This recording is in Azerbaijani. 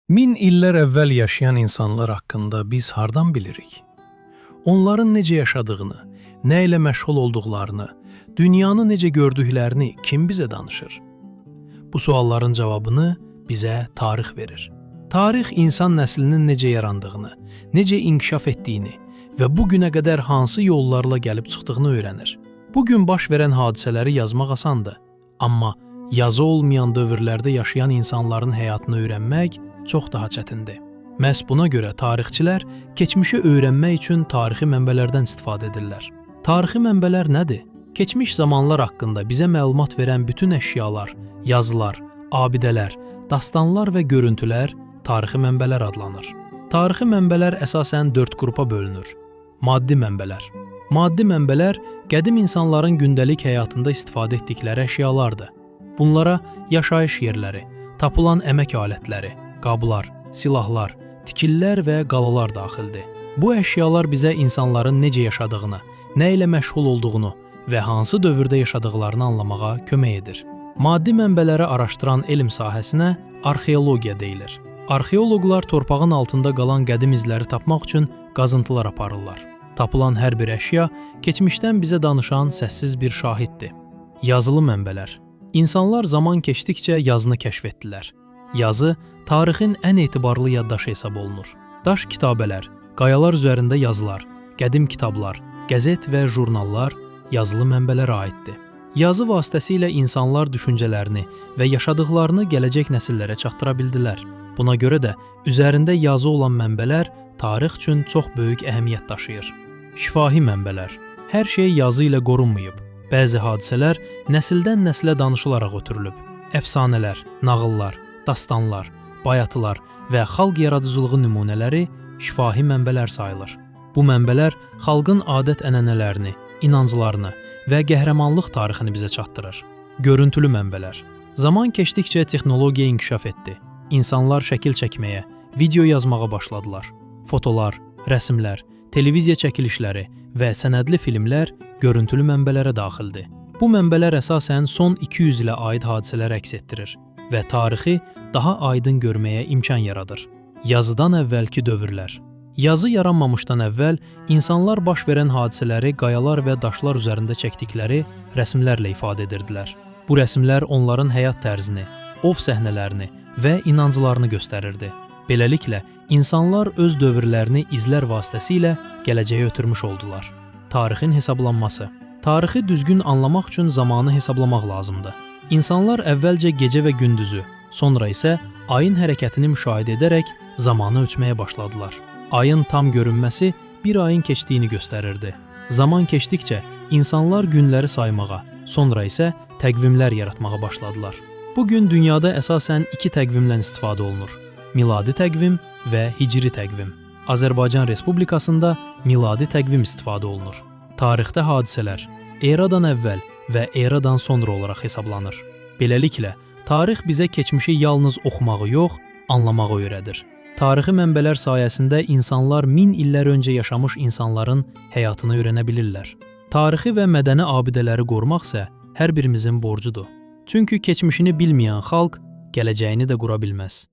Min illər əvvəl yaşayan insanlar haqqında biz hardan bilirik? Onların necə yaşadığını, nə ilə məşğul olduqlarını, dünyanı necə gördüklərini kim bizə danışır? Bu sualların cavabını bizə tarix verir. Tarix insan nəslinin necə yarandığını, necə inkişaf etdiyini və bu günə qədər hansı yollarla gəlib çıxdığını öyrənir. Bu gün baş verən hadisələri yazmaq asandır, amma yazı olmayan dövrlərdə yaşayan insanların həyatını öyrənmək çox daha çətindir. Məhz buna görə tarixçilər keçmişi öyrənmək üçün tarixi mənbələrdən istifadə edirlər. Tarixi mənbələr nədir? Keçmiş zamanlar haqqında bizə məlumat verən bütün əşyalar, yazılar, abidələr, dastanlar və görüntülər tarixi mənbələr adlanır. Tarixi mənbələr əsasən 4 qrupa bölünür. Maddi mənbələr. Maddi mənbələr qədim insanların gündəlik həyatında istifadə etdikləri əşyalardır. Bunlara yaşayış yerləri, tapılan əmək alətləri, qablar, silahlar, tikililər və qalalar daxildir. Bu əşyalar bizə insanların necə yaşadığını, nə ilə məşğul olduğunu və hansı dövrdə yaşadıqlarını anlamağa kömək edir. Maddi mənbələri araşdıran elm sahəsinə arxeologiya deyilir. Arxeoloqlar torpağın altında qalan qədim izləri tapmaq üçün qazıntılar aparırlar. Tapılan hər bir əşya keçmişdən bizə danışan səssiz bir şahiddir. Yazılı mənbələr. İnsanlar zaman keçdikcə yazını kəşf etdilər. Yazı tarixin ən etibarlı yaddaşı hesab olunur. Daş kitabələr, qayalar üzərində yazılar, qədim kitablar, qəzet və jurnallar yazılı mənbələrə aiddir. Yazı vasitəsilə insanlar düşüncələrini və yaşadıqlarını gələcək nəsillərə çatdıra bildilər. Buna görə də üzərində yazı olan mənbələr tarix üçün çox böyük əhəmiyyət daşıyır. Şifahi mənbələr. Hər şey yazı ilə qorunmayıb. Bəzi hadisələr nəsildən nəslə danışılaraq ötürülüb. Əfsanələr, nağıllar, dastanlar, bayatılar və xalq yaradıcılığı nümunələri şifahi mənbələr sayılır. Bu mənbələr xalqın adət-ənənələrini, inanclarını və qəhrəmanlıq tarixini bizə çatdırır. Görüntülü mənbələr. Zaman keçdikcə texnologiya inkişaf etdi. İnsanlar şəkil çəkməyə, video yazmağa başladılar. Fotolar, rəsmlər, televiziya çəkilişləri və sənədli filmlər görüntülü mənbələrə daxildir. Bu mənbələr əsasən son 200 ilə aid hadisələri əks etdirir və tarixi daha aydın görməyə imkan yaradır. Yazıdan əvvəlki dövrlər. Yazı yaranmamışdan əvvəl insanlar baş verən hadisələri qayalar və daşlar üzərində çəkdikləri rəsmlərlə ifadə edirdilər. Bu rəsmlər onların həyat tərzini, ov səhnələrini və inanclarını göstərirdi. Beləliklə, insanlar öz dövrlərini izlər vasitəsilə gələcəyə ötürmüş oldular. Tarixin hesablanması. Tarixi düzgün anlamaq üçün zamanı hesablamaq lazımdır. İnsanlar əvvəlcə gecə və gündüzü, sonra isə ayın hərəkətini müşahidə edərək zamanı ölçməyə başladılar. Ayın tam görünməsi bir ayın keçdiyini göstərirdi. Zaman keçdikcə insanlar günləri saymağa, sonra isə təqvimlər yaratmağa başladılar. Bu gün dünyada əsasən iki təqvimdən istifadə olunur: miladi təqvim və hicri təqvim. Azərbaycan Respublikasında miladi təqvim istifadə olunur. Tarixdə hadisələr eradan əvvəl və eradan sonra olaraq hesablanır. Beləliklə, tarix bizə keçmişi yalnız oxumağı yox, anlamağı öyrədir. Tarixi mənbələr sayəsində insanlar min illər öncə yaşamış insanların həyatını öyrənə bilirlər. Tarixi və mədəni abidələri qorumaq isə hər birimizin borcudur. Çünki keçmişini bilməyən xalq gələcəyini də qura bilməz.